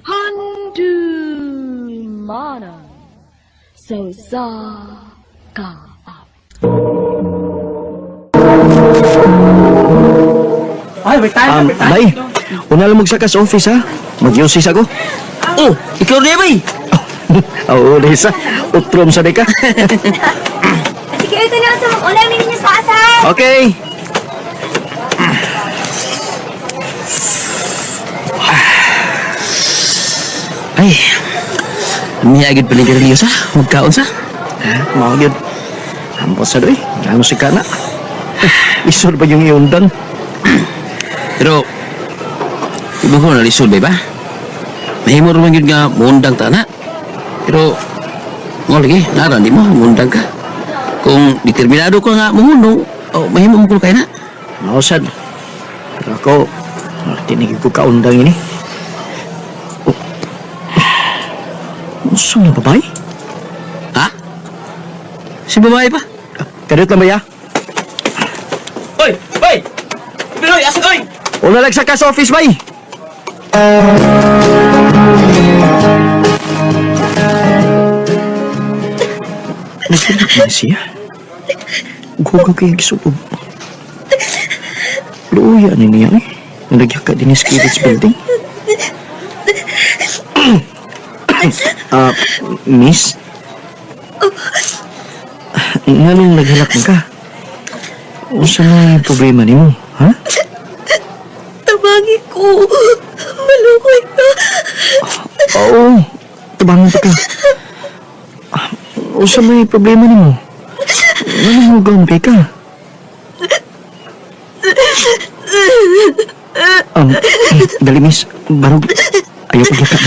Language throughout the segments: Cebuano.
Handumanan sa usa ka Ay, may tayo, may tayo. Bay, una lang magsaka sa office ha. Mag-usis ako. Oh, ikaw rin, bay. Oo, Lisa. Utrom sa ka. Sige, ito na sa mag-ulay ninyo sa asal. Okay. Ay, miyagid pa ni Garnio sa. Magkaon sa. Ha, mao gyud. Ambot sa doy. Ano si kana? Isod ba yung iundan? Pero, iba ko na lisod, bay ba? Mahimo rin yun nga mundang ta na. Pero, mo lagi, naran di mo, mundang ka. Kung determinado ka nga muhunong, oh, mahimo mo ko kaya na. Mao sad. Pero ako, tinigig ko kaundang ini. Oh. Unsa na babae? Ha? Si babae pa? Kadiyot lang ba ya? Oy! Oy! Pinoy, asa oy! Una lang sa sa office, bay! Nagsilip na siya. Gugaw kaya gisuob. Luya ni niya eh. Nalagyaka din sa Kiddit's building. Ah, miss? Nganong naghilak man ka? Unsa may problema nimo, ha? Tabangi ko. Malukoy ka. Oo, tabangan pa ka. Ah, unsa may problema nimo? Nganong hugaw kay ka? Dali miss, barog. Ayaw paglaka.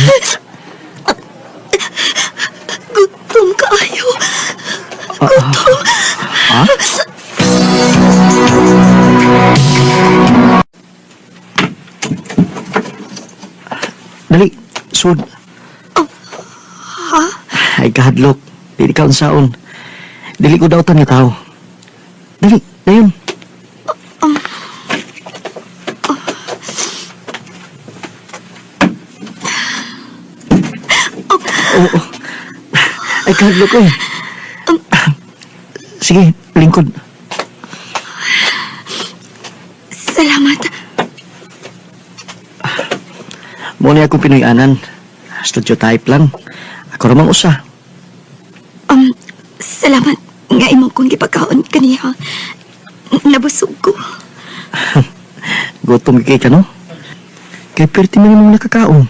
Gutom kaayo. Ha? Dali, sud. Ay, kahadlok. Dili ka unsaon. Dili ko dautan nga tao. Dali, dayon. Oo. Ay, kahadlok ko eh. Sige, lingkod. Salamat. Muna ako Pinoy-anan. Studio type lang. Ako ramang usa. Salamat nga imong kong gipagkaon kaniya. Nabusog ko. Gutom kay ka, no? Kay perti man imong nakakaon.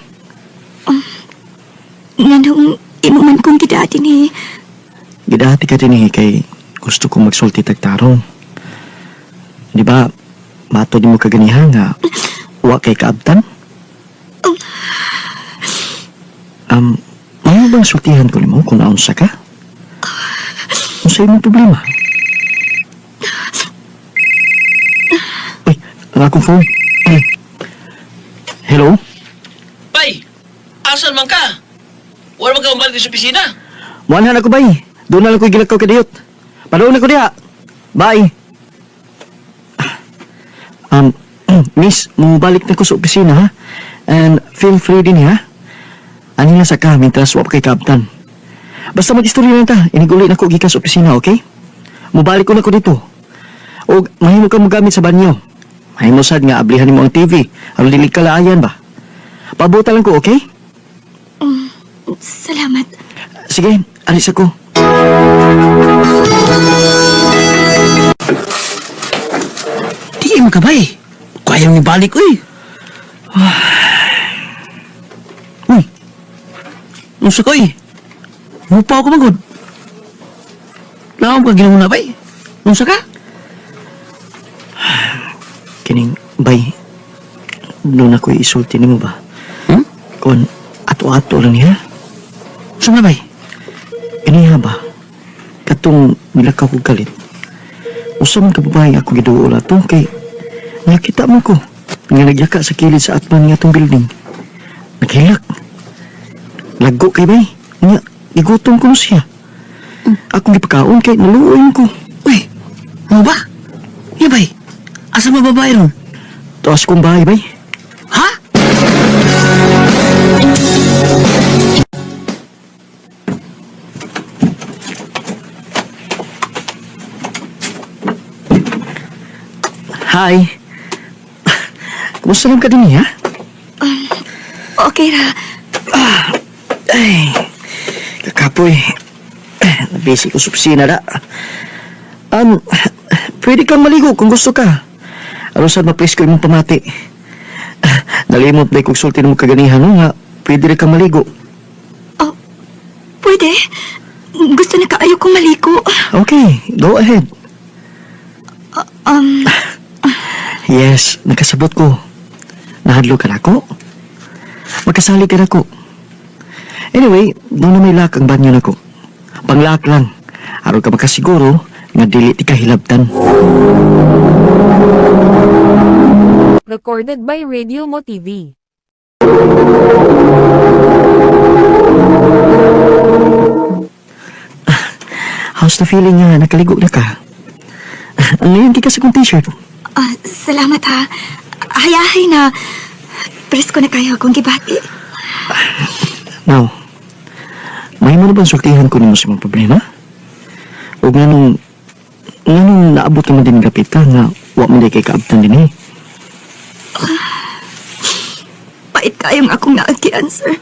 Nganong imo man kong gidati ni. Gidati ka din eh, kay gusto kong magsulti tagtarong. Di ba, mato di mo kaganiha nga wa kay kaabtan? Mayo bang sultihan ko nimo kung naunsa ka? Unsa imong problema? Uy, ang akong phone. Ay. Hello? Bay! Asan man ka? Wala man ka umbalik sa opisina. Muanhan ako, bay. Doon na lang ko'y gilakaw kadiyot. Padoon ako diha. Bye. Miss, mubalik na ko sa opisina, ha? And feel free din, ha? Ani na sa ka, mintras wa pa kay kaabtan. Basta mag-istorya lang ta. Iniguli na ko gikan sa opisina, okay? Mubalik ko na ko dito. O mahimo ka mogamit sa banyo. Mahimo sad nga ablihan nimo ang TV. Aron dili ka laayan ba? Pabuta lang ko, okay? Salamat. Sige, alis ako. Di mo ka, bay. Kaya ni balik, uy. Uy. Unsa ko, uy? Mupa ako magod. Naom ka ginawa na, bay. Unsa ka? Kining, bay, doon ako isulti nimo ba? Hmm? Kon, ato-ato lang niya. Unsa na, bay? Kaniya ba? Katong nilakaw ko galit. Usa man ka babae ako giduol ato kay nakita mo ko nga nagyaka sa kilid sa atman nga atong building. Naghilak. Lago kay bay. Nga, gigutom ko no siya. Akong gipakaon kay naluoy ko. Uy, mo ba? Iya, bay. Asa mo babae ron? Taas kong bahay bay. Ha? Hi. Kumusta naman ka din ha? Okay ra. Ay, kakapoy. Busy ko sa opisina na. Pwede kang maligo kung gusto ka. Aron sad mapresko imong pamati. Nalimot na kong sulti mo kaganihan no, nga pwede rin kang maligo. Oh, pwede. Gusto na kaayo kong maligo. Okay, go ahead. Yes, nakasabot ko. Nahadlo ka na ako. Magkasali ka na ko. Anyway, doon na may lock ang banyo nako. Pang-lock lang. Aron ka makasiguro nga dili ti kahilabtan. Recorded by Radio Mo TV. How's the feeling nga nakaligo na ka? Ang ngayon ka sa kong t-shirt. Ah, salamat ha. Hayahay na. Presko na kayo akong gibati. Now, may mo na bang sultihan ko nimo sa mga problema? O nga nung naabot ka man din kapit ka nga wa man di kay kaabtan din eh. Pait kayong akong naagian, sir.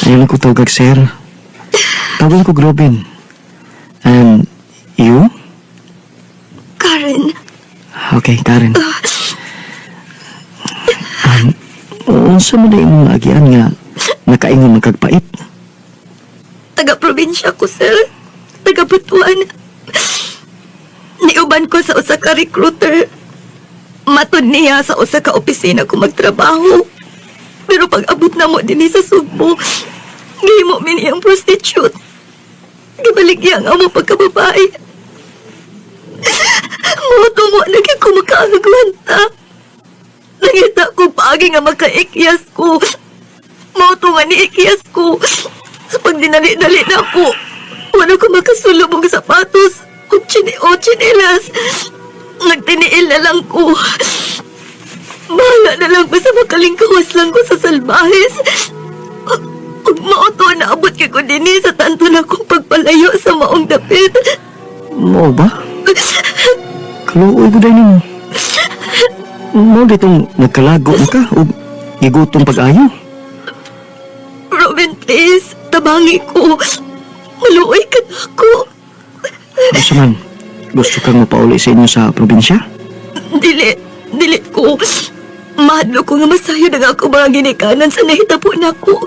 Ayaw lang ko tawag, sir. Tawag ko Robin. And you? Karen, Okay, Karen. Unsa man na imong naagian nga nakaingon man kag pait? taga-probinsya ko, sir. Taga-Butuan. Niuban ko sa usa ka recruiter. Matod niya sa usa ka opisina ko magtrabaho. Pero pag abot na mo dinhi sa Sugbo, gihimo mi niyang prostitute. Gibaligya ang amo pagkababae. Moto mo na gyud ko makaagwanta. Nangita ko paagi nga makaikyas ko. Moto nga niikyas ko. Sa pagdinali-dali na ako, wala ko makasulubong sapatos o, o chinelas. Nagtiniil na lang ko. Bahala na lang basta makalingkawas lang ko sa salbahes. Ug mao to naabot kay ko dinhi sa tanto na kong pagpalayo sa maong dapit. Mao ba? Kaluoy ko dahil nimo. Mao ditong nagkalago na ka o gigutom pag-ayo. Robin, please, tabangi ko. Maluoy ka na ako. Gusto man, gusto kang mapauli sa inyo sa probinsya? Dili, dili ko. Mahadlo ko nga masayod ang ako mga ginikanan sa nahitabo nako.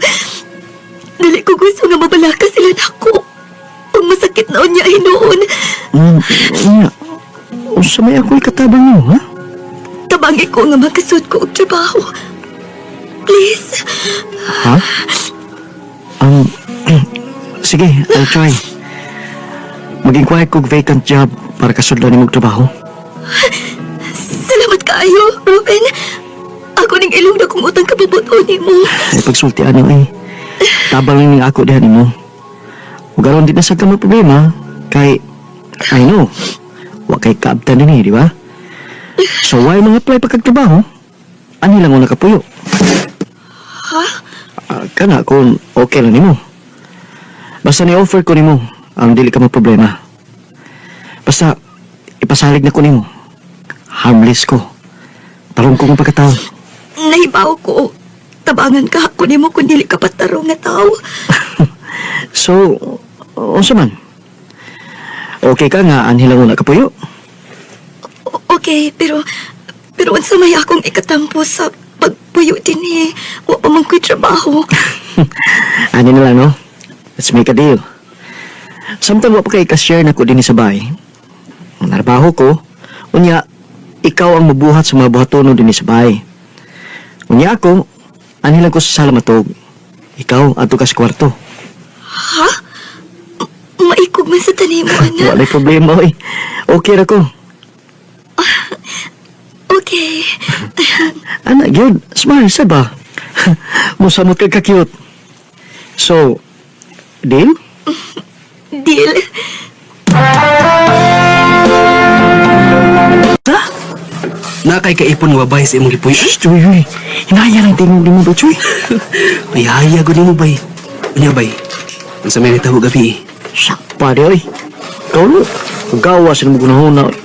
Dili ko gusto nga mabalaka sila nako. Ang masakit na unya hinuon. Unya. Unsa may ako'y katabang nimo, ha? Tabangi ko nga makasud ko og trabaho. Please. Ha? Sige, I'll try. Mag-inquire kog vacant job para kasudlan nimo og trabaho. Salamat kaayo, Ruben. Ako ning ilong na kung utang kabubuto nimo. Ay pagsulti ano eh. Tabang ning ako diha nimo. Ug aron di na sa ka problema kay I know wa kay kaabtan dinhi, di ba? So why mga apply pa kag trabaho? Ani lang una kapuyo. Ha? Ah, kana kung okay lang nimo. Basta ni-offer ko nimo ang dili ka problema. Basta ipasalig na ko nimo. Harmless ko. Tarong ko ng pagkatao. Nahibaw ko. Tabangan ka ako nimo kung dili ka patarong nga tao. So, unsa man? Okay ka nga anhi lang una kapuyo. Okay, pero pero unsa may akong ikatampo sa pagpuyo dinhi. Wa pa man ko'y trabaho. Ani na lang, no? Let's make a deal. Samtang wa pa kay ka-share na ko dinhi sa bahay. Ang narbaho ko, unya, ikaw ang mabuhat sa mga buhatono dinhi sa bahay. Unya ako, anhi lang ko sa sala matog. Ikaw, adto ka sa kwarto. Ha? Maikog man sa tanimo, ana. Wala problema, oy. Okay ra ko. Okay. Ana, yun. Smile, sa ba? Musamot ka ka-cute. So, deal? Deal. Ha? Na kay kaipon nga babae sa imong gipuy. Shh, Choy, uy. Hinaya lang tingog ni mo ba, Choy? Mayaya gud nimo bay. Unya bay. Unsa may nitabo gabi eh? Sakpa di, oy. Ikaw no, kung gawas na mo gunahon na, oy.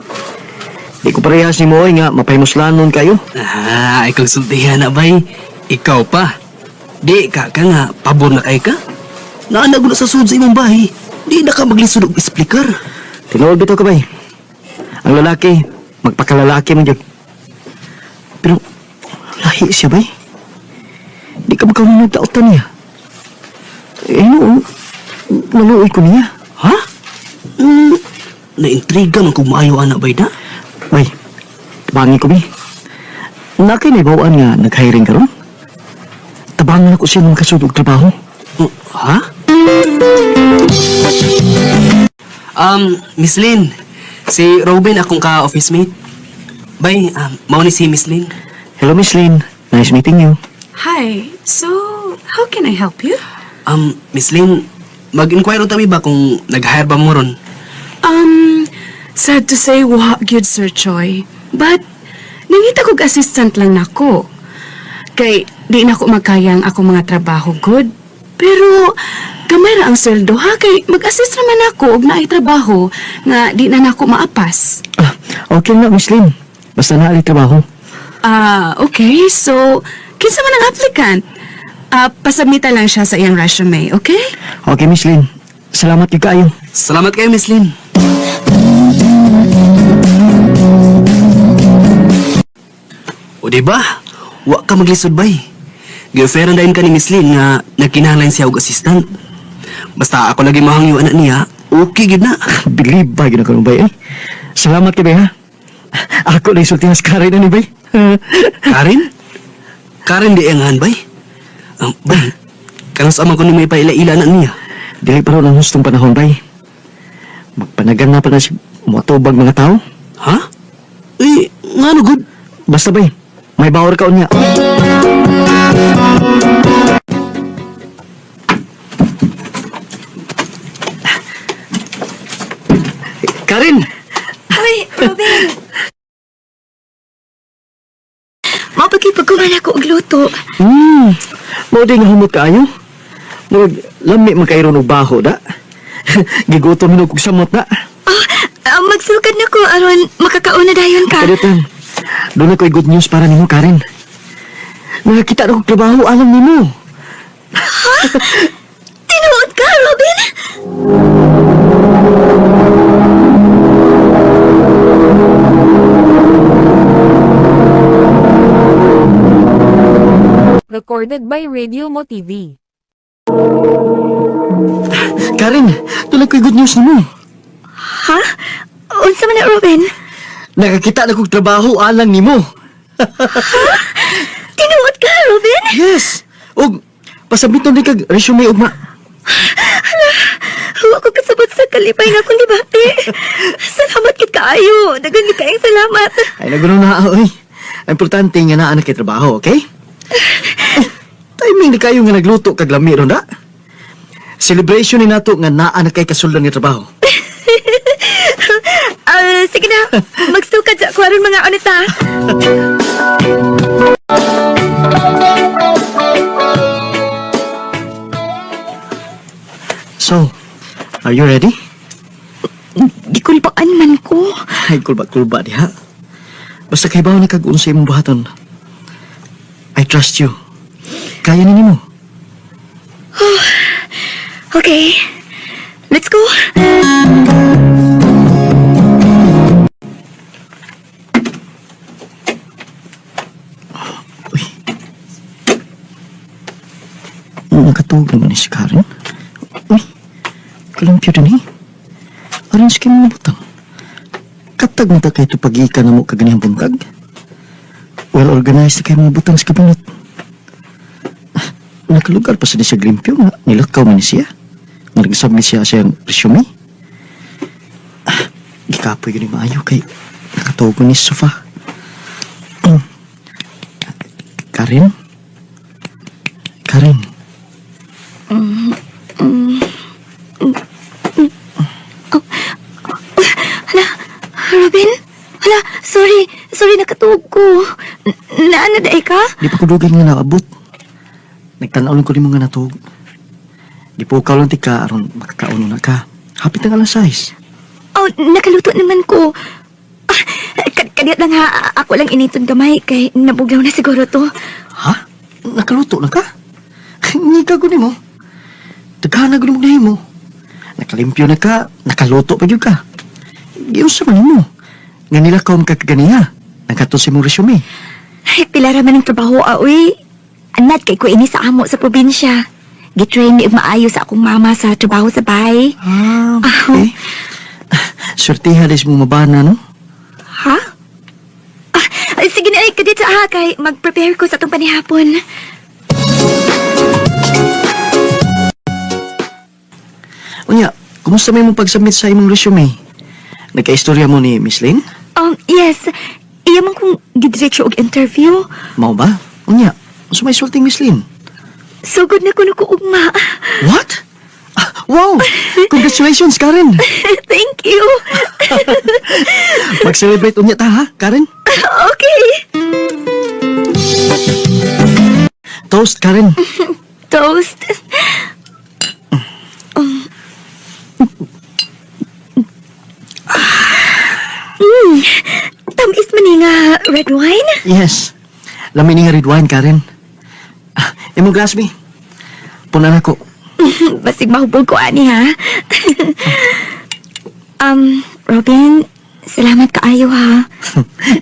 Di ko parehas ni mo, oy, nga mapahimuslanon kayo. Ah, ikaw sultihan na bay. Ikaw pa. Di ka ka nga pabor na kay ka. Naanag na sa sud sa imong bahay. Di na ka maglisod og esplikar. Tinuod bitaw ka, bay. Ang lalaki, magpakalalaki man yun. Pero, lahi siya, bay. Di ka magkaroon ng taotan niya. Eh, noon, naluoy ko niya. Ha? Naintriga man kung maayo ana bay da. Bay, tabangi ko, bay. Nakay may bawaan nga nag-hiring karon. Tabangan ako siya ng makasud og trabaho. Ha? Miss Lynn. Si Robin akong ka-office mate. Bay, mao ni si Miss Lynn. Hello, Miss Lynn. Nice meeting you. Hi. So, how can I help you? Miss Lynn, mag-inquire ta mi ba kung nag-hire ba mo ron? Sad to say, wa gyud Sir Choi. But, nangita kog assistant lang nako. Kay, di na ko magkaya ang akong mga trabaho, good. Pero, gamay ra ang sweldo, ha? Kay, mag-assist naman ako og naay trabaho nga di na nako maapas. Ah, okay na, Miss Lynn. Basta naa trabaho. Ah, okay. So, kinsa man ang applicant? Ah, pasubmita lang siya sa iyang resume, okay? Okay, Miss Lynn. Salamat gyud kaayo. Salamat kayo, Miss Lynn. O di ba? Wa ka maglisod bay. Gi-offeran dayon ka ni Miss Lynn nga nagkinahanglan siya og assistant. Basta ako lagi mahangyo anak niya, okay gid na. Believe ba gyud ako bay eh. Salamat kay bay ha. Ako na isulti mas Karen ani bay. Karen? Karen di ang bay. Bay, kanus man ko ni may paila-ila na niya. Dili pa ron ang hustong panahon bay. Magpanagan na pa na si moatubag mga tao. Ha? Eh, ngano good? Basta bay, may bawar ka unya. Karen! Ay, Robin! Mapagkipagkuman ako og luto. Mao di nga humot kaayo. Murag lami man kaayo og baho da. Gigutom hinog kog samot da. Oh, magsukad na ko aron makakauna dayon ka. Kadutan, doon ako'y good news para nimo, Karen. Nakakita na kong trabaho, alam nimo. Tinuod ka, Robin? Recorded by Radio Mo TV. Karen, doon ako'y good news nimo. Ha? Unsa man na, Robin? Nakakita na kong trabaho, alang nimo. Tinuod ka, Robin? Yes! Og, pasabito ni kag resume ugma. Wa ko kasabot sa kalipay nga akong gibati. Salamat kit kaayo. Daghan gid kaayong salamat. Ay, nagulo na, oy. Ang importante nga naa na kay trabaho, okay? Ay, timing ni kayo nga nagluto kag lami ron da. Celebration ni nato nga naa na kay kasuldan nga trabaho. Ah, sige na. Magsukad sa ako aron mga unita. So, are you ready? Gikulbaan man ko. Ay, kulba-kulba diha. Basta kay bawo na kag unsa imong buhaton. I trust you. Kaya ni nimo. Okay. Let's go. Uy. Nakatuog naman ni si Karen. Uy, kalumpyo din eh. Aron sa kayong mga butang. Katag na ta kay ito pag-iika na mo kaganihang buntag. Well organized na kayo mga butang sa kabinet. Ah, nakalugar pa sa ni siya limpyo nga nilakaw man ni siya. Nga nagsubmit siya siyang resume. Ah, gikapoy yun ni maayo kay nakatuog ni sa sofa. Karen? Karen? Hala, Robin? Hala, sorry. Sorry, nakatuog ko. Di pa ko dugay nga naabot. Nagtanaw lang ko nimo nga natug. Gipukaw lang tika aron makakaon na ka. Hapit ang alas 6. Oh, nakaluto naman ko. Ah, kadiyot lang ha, ako lang initon gamay kay nabuglaw na siguro to. Ha? Nakaluto na ka? Ngika ko nimo. Daghan na gud mo nahimo. Nakalimpyo na ka, nakaluto pa gyud ka. Giunsa man nimo? Nga nila kaon ka kaganiha. Nakato si mong resume. Ay, pila ra man ang trabaho, aoy. Anat kay ko ini sa amo sa probinsya. Gitrain mi og maayo sa akong mama sa trabaho sa bahay. Ah, okay. Swertiha des mo mabana, no? Ha? Ah, ay, sige na, ay, kadit sa ha, kay mag-prepare ko sa atong panihapon. Unya, kumusta may mong pag-submit sa imong resume? Nagka-istorya mo ni Miss Lynn? Yes, iya man kong gidiretso og interview. Mao ba? Unya, unsa may sulting Miss Lynn? Sugod na kuno ko ugma. What? Ah, wow! Congratulations, Karen! Thank you. Mag-celebrate unya ta, ha, Karen? Okay. Toast, Karen. Toast. Mm. Tamis man ni nga red wine. Yes. Lami ni nga red wine, Karen. Ah, imong glass, mi. Punan ako. Basig mahubog ko ani ha. Robin, salamat kaayo ha.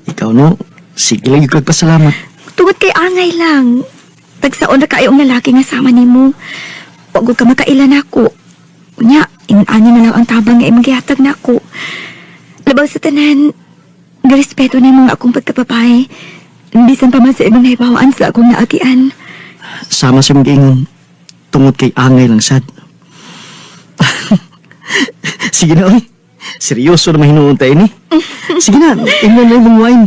Ikaw, no? Sige lang, yung pasalamat. Tungod kay angay lang. Tagsaon ra kaayo ang lalaki nga sama nimo. Wa gud ka makailan nako. Unya, ingon-ani na lang ang tabang nga imong gihatag nako. Labaw sa tanan, girespeto nimo ang akong pagkababae. Bisan pa man sa imong nahibawaan sa akong naagian. Sama sa mong giingon. Tungod kay angay lang sad. Sige na, oy. Seryoso na mahinuon tayo ni. Sige na, ingon na imong wine.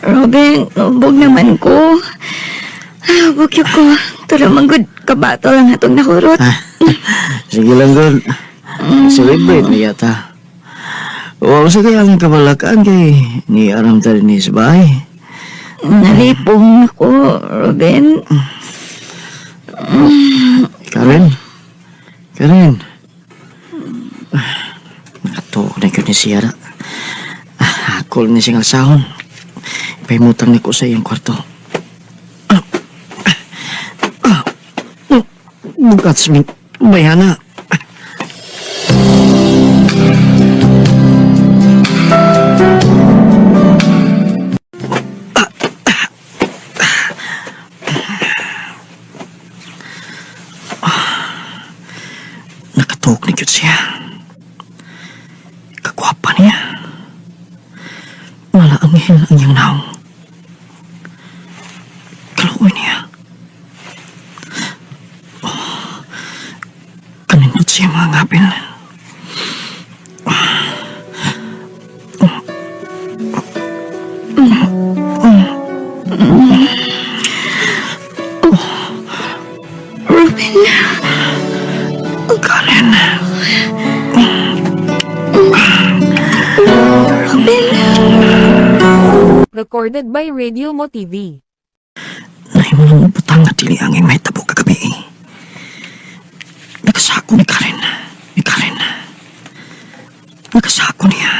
Robin, hubog naman ko. Ah, hubog yun ko. Tulo man gud kabato lang atong nahurot. Ah, sige lang, girl. Celebrate na yata. Wow, sa kaya ang kabalakan kay ni Aram tayo ni sa bahay. Nalipong ako, Robin. Karen? Karen? Ah, nakatuok na yun ni Sierra. Ah, hakol ni siyang alsahon. Ipahimutang ni ko sa iyang kwarto. Ah, ah, ah, bukat sa ming bayana. Nakatuok ni cute siya. Kagwapa niya. Wala ang ang iyang naong. Kaluoy niya. Oh, kanindot siya mga ngapil. Robin. Karen. Robin. Recorded by Radio Mo TV. Nahimulong butang nga dili ang may tabo kagabi. Nakasako ni Karen. Ni Karen. Nakasako niya.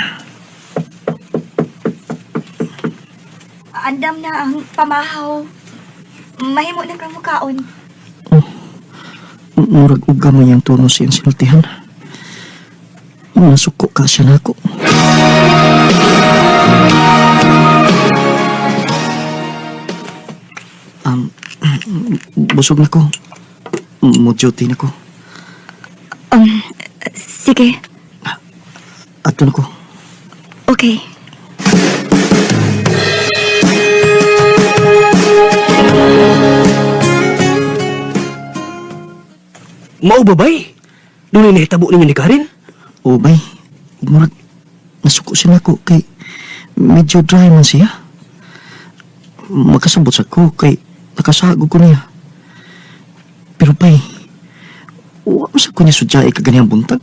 Andam na ang pamahaw. Mahimo na kang mukaon. Murag uga mo niyang tono siyang sinultihan. Nasuko ka siya nako. Um, busog na ko. Mo duty na ko. Sige. Ato na ko. Okay. Mao ba bay? Dunay nahitabo ninyo ni Karen? O bay, murag nasuko siya nako kay medyo dry man siya. Makasabot sa ko kay nakasagog ko niya. Pero bay, wa man sa ko niya sudyay kaganiyang buntag.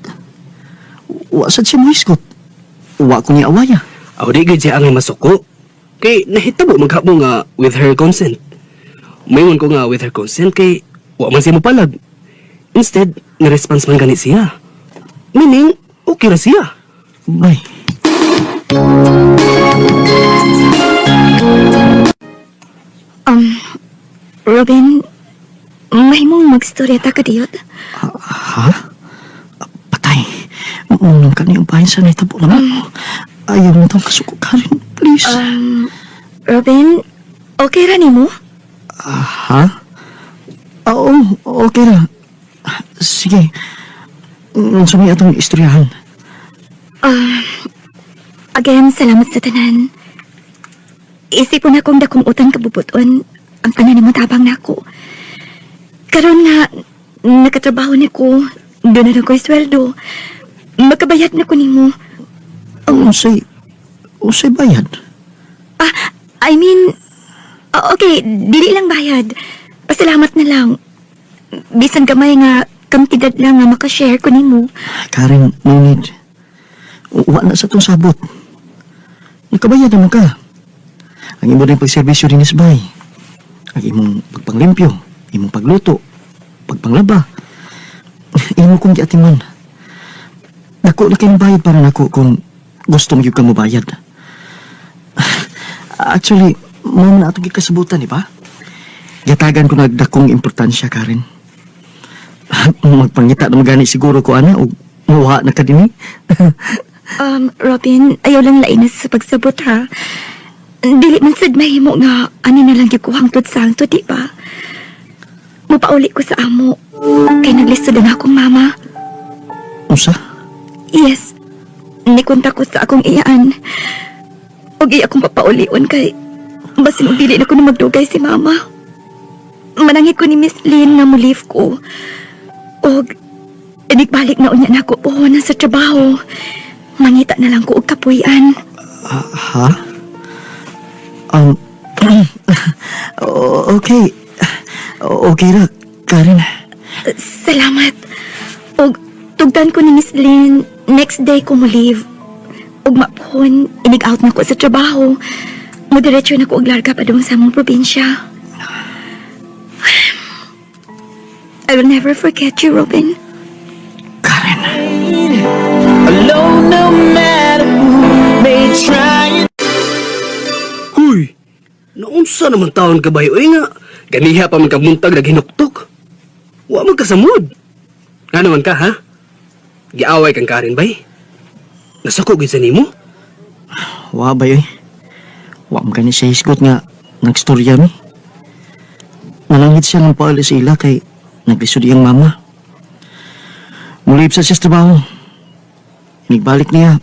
Wa sad siya mohisgot. Wa ko niya awaya. Aw di gyud siya angay masuko. Kay nahitabo maghabo nga with her consent. Moingon ko nga with her consent kay wa man siya mopalag. Instead, ni-response man gani siya. Meaning, okay ra siya. Bay. Robin, may mong magstorya ta kadiyot. Ha? Patay. Munong ka niyong bahin sa nahitabo naman. Ayaw mo tong kasuko, Karen. Please. Robin, okay ra nimo? Ha? Oo, okay ra. Sige. Unsa may atong istoryahan? Again, salamat sa tanan. Isipon akong dakong utang kabubuton ang tanan nimo tabang nako. Karon nga nakatrabaho ni ko, doon na ko sweldo. Makabayad na ko nimo. Unsay bayad? Ah, I mean, okay, dili lang bayad. Pasalamat na lang. Bisan gamay nga kantidad lang nga makashare ko nimo. Karen, no need. Wa na sa tong sabot. Nakabayad naman ka. Ang imo rin pagserbisyo rin is bay. Ang imong pagpanglimpyo, imong pagluto, pagpanglaba. Imo kong giatiman. Dako na kayong bayad para nako kung gusto mo gyud ka mobayad. Actually, mao man na atong gikasabutan, di ba? Gatagan ko nagdakong importansya, Karen. Magpangita na magani siguro ko ana og muha na ka dinhi. Robin, ayaw lang lainas sa pagsabot ha. Dili man sad mahimo nga ani na lang gyud ko hangtod sa hangtod, di ba? Mupauli ko sa amo. Kay naglisod ang akong mama. Usa? Yes. Nikunta ko sa akong iyaan. Og iya akong papaulion kay basin og dili na ko na magdugay si mama. Manangit ko ni Miss Lynn nga mo-leave ko. Og inigbalik na unya nako puhunan sa trabaho. Mangita na lang ko og kapuy-an. Ha? Okay. Okay ra, Karen. Salamat. Og tugtan ko ni Miss Lynn, next day ko mo leave. Og mapuhon, inig-out na ko sa trabaho. Mudiretso na ko og larga padung sa among probinsya. I will never forget you, Robin. Karen. Huy! Naunsa naman taon ka bay? Uy nga, ganiha pa man ka buntag naghinuktok. Wa man ka sa mood. Nga naman ka, ha? Giaway kang Karen, bay? Nasuko gyud sa nimo? Wa ba yoy? Wa man gani siya hisgot nga nagstorya mi. Nalangit siya ng paali sa ila kay naglisod iyang mama. Mulib sa siya sa trabaho. Inigbalik niya,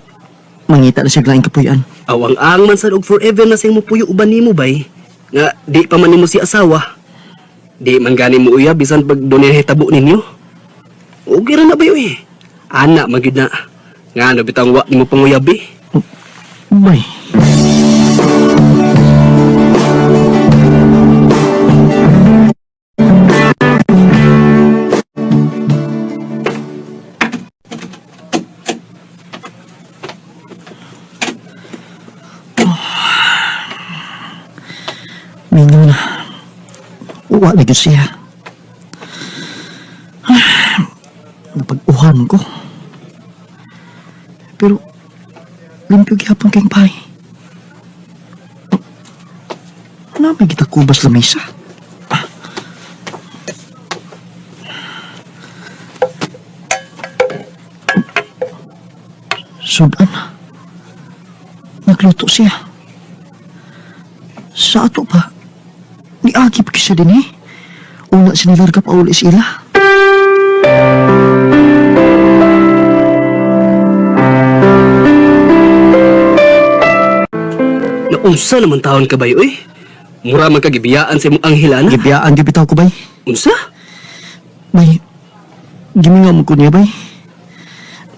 mangita na siya laing kapuy-an. Awang-ang man sad og forever na siyang mupuyo uban nimo bay. Nga di pa man nimo si asawa. Di man gani mo uya bisan pag dunay hitabo ninyo. Okay ra na bay uy. Ana man gyud na. Nga ano bitang wa nimo panguyabi. Bay. Minyo na. Uwa na gyud siya. Napag-uhan ko. Pero limpyo gihapon kayong bahay. Ano may kita kubas lamisa? Sudan. Nagluto siya. Sa ato pa. Niagi pa siya din eh. Una sinilarga pa uli sila. Naunsa naman taon ka bay uy. Mura man ka gibiyaan sa imong anghilana. Gibiyaan gibitaw ko bay. Unsa? Bay, gimingaw mo ko niya, bay.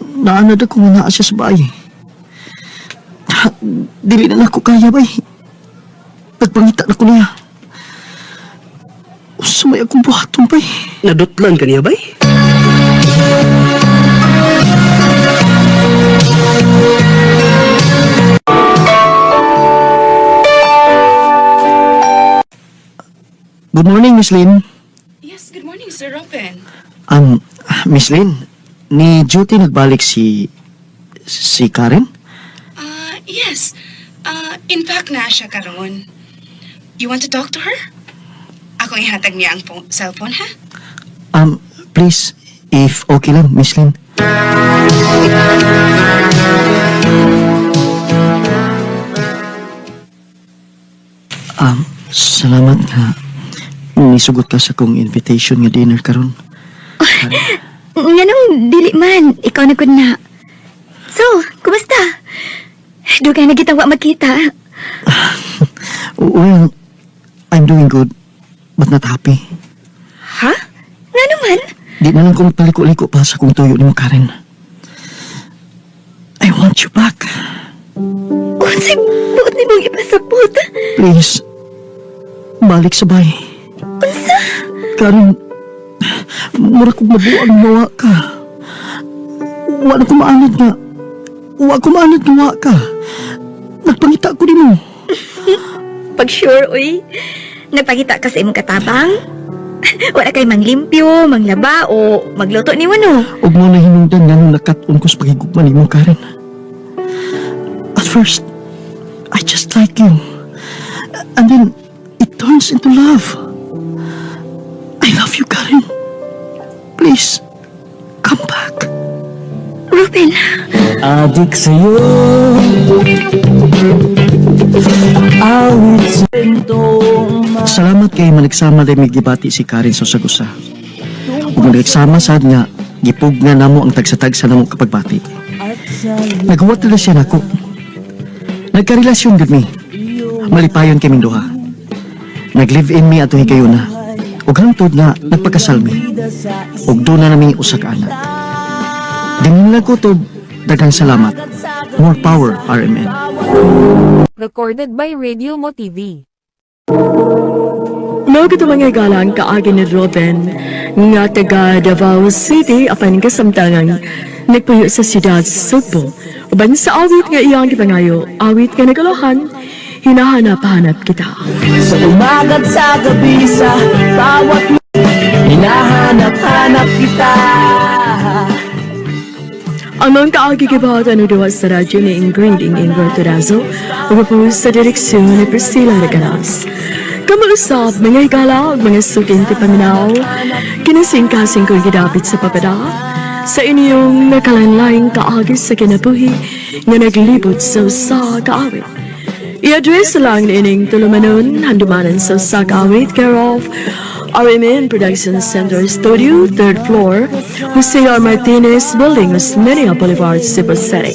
Naanad ako nga naa siya sa bahay. Dili na nako kaya, bay. Nagpangita na ko niya. Sumay akong buhaton, bay. Nadutlan ka niya bay? Good morning, Miss Lynn. Yes, good morning, Sir Robin. Miss Lynn, ni duty nagbalik si Karen? Yes. In fact, na siya karon. You want to talk to her? Ako ihatag niya ang cellphone, ha? Please, if okay lang, Miss Lynn. Salamat nga nisugot ka sa kong invitation nga dinner karon. Nganong dili man, ikaw na gud na. So, kumusta? Dugay na kita wa magkita. Well, I'm doing good, but not happy. Ha? Ngano man? Di na lang ko magpaliko-liko pa sa kong tuyo nimo, Karen. I want you back. Unsay buot nimong ipasabot? Please, balik sa bay. Unsa? Karen, mura kong mabuang mawa ka. Wa na ko maanad nga. Wa ko maanad nga wa ka. Nagpangita ko nimo. Pag sure, uy. Nagpakita ka sa imong katabang? Wala kay manglimpyo, manglaba, o magluto nimo no? Ug mo na hinungdan nga nung nakat-on ko sa pagigugma nimo, Karen. At first, I just like you. And then, it turns into love. I love you, Karen. Please, come back. Ruben, Adik sa'yo. Awit sa kwentong Salamat kay managsama dahil may gibati si Karen sa usa. Ug managsama sad nga gipug nga namo ang tagsa-tagsa namo kapagbati. at sa Naghuwat na siya nako. Nagkarelasyon gud mi. Malipayon kaming duha. Nag-live-in mi atong higayuna. Ug hangtod nga nagpakasal mi. Ug doon na nami usa ka anak. Dinhin ko to, daghang salamat. More power, RMN. Recorded by Radio Mo TV. Mao kato mga higala ang kaagi ni Robin nga taga Davao City apan kasamtangan nagpuyo sa siyudad Sugbo. Uban sa awit nga iyang gipangayo, awit nga nagalohan, hinahanap-hanap kita. Sa umaga't sa gabi sa bawat hinahanap-hanap kita. Ang mga kaagi gibahatan o sa radyo ni Ingrid Ingrid Turazo ug po sa direksyon ni Priscilla Regalas. Kamausap, mga higala ug mga suking ti paminaw, kinasingkasing ko'y gidapit sa papada, sa inyong nakalanlaing kaagi sa kinabuhi nga naglibot sa usa ka awit. I-address lang niining tulumanon, handumanan sa usa ka awit, care of RMN Production Center Studio, 3rd floor, Jose R. Martinez Building, Osmeña Boulevard, Cebu City.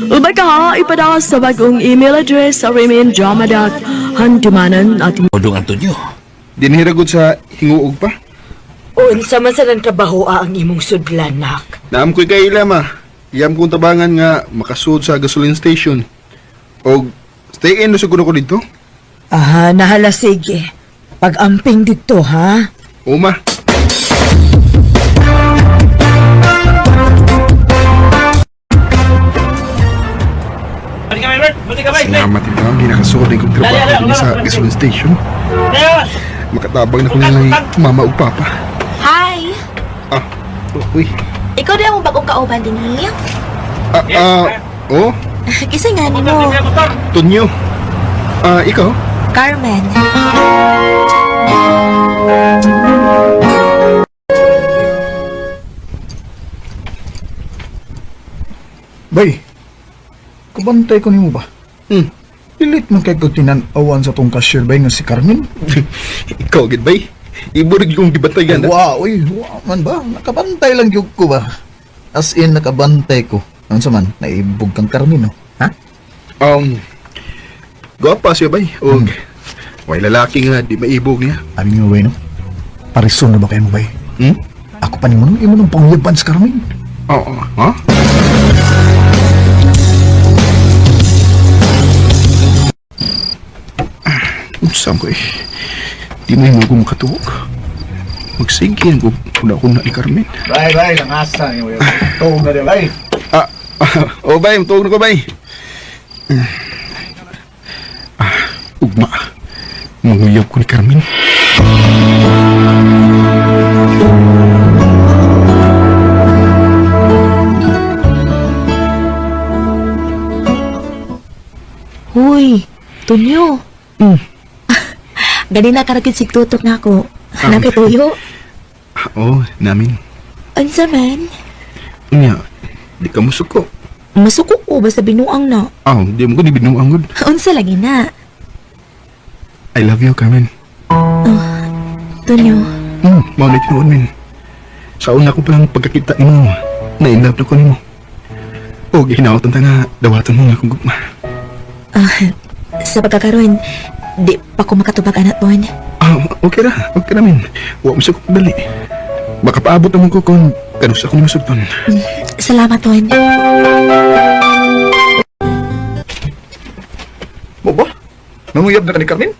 Ubay ka ipadala sa bagong email address rmndrama.handumanan at Odong Antonio. Dinhiragod sa hinguog pa. Unsa man sa nang trabaho ang imong sudlanak. Naam ko'y kaila ma. Iyam kong tabangan nga makasud sa gasoline station. Og stay in na siguro ko dito. Aha, nahala sige. Pag-amping dito ha. O ma. Salamat ito. Ginakasuod kong trabaho din sa gasoline station. Makatabang na ko nila mama ug papa. Hi! Ah, oh, uy. Ikaw din ang bagong kauban din niya. Ah, ah, oh, Kisa nga nimo, Tonyo. Ah, ikaw? Carmen. Bay, kabantay ko nimo ba? Hmm. Pilit man kay kog tinan-awan sa tong cashier bay nga si Carmen. Ikaw, gid bay. Iburig yung gibantayan. ah. Wow, uy, wow man ba? Nakabantay lang gyud ko ba? As in nakabantay ko. Unsa man, naibog kang Carmen, no? Ha? Gwapa siya bay. Og, way lalaki nga, di maibog niya. Abi nga bay no? Parison na ba kayo mo bay? Hmm? Ako pa nimo imo nang pangyaban si Carmen. Oo, ha? Unsa ko eh. Di na mo ko makatuog. Magsige ang kuna-kuna ni Carmen. Bay, bay, langasa ni mo. Tuog na di bay. Ah, ah, oh bay, tuog na ko bay. Ah, ugma. Manguyab ko ni Carmen. Huy, Tunyo. Ganina karagid sigtutok na ako. Nakituyo. Oo, namin. Unsa man? Unya, di ka musuko. Masuko ko basta binuang na. Ah, di mo ko ni binuang gud. Unsa lagi na? I love you, Carmen. Tonyo, Mao na tinuod min. Sa una ko palang pagkakita nimo, na in love na ko nimo. O gihinaotan ta nga dawaton mo nga akong gugma. ah, sa pagkakaroon, di pa ko makatubag anak ton. Ah, okay ra min. Wa mo sa dali. Baka paabot naman ko kung kanus ako nimo sugton. Salamat, Ton. Mo ba? Nanguyab na ka ni Carmen?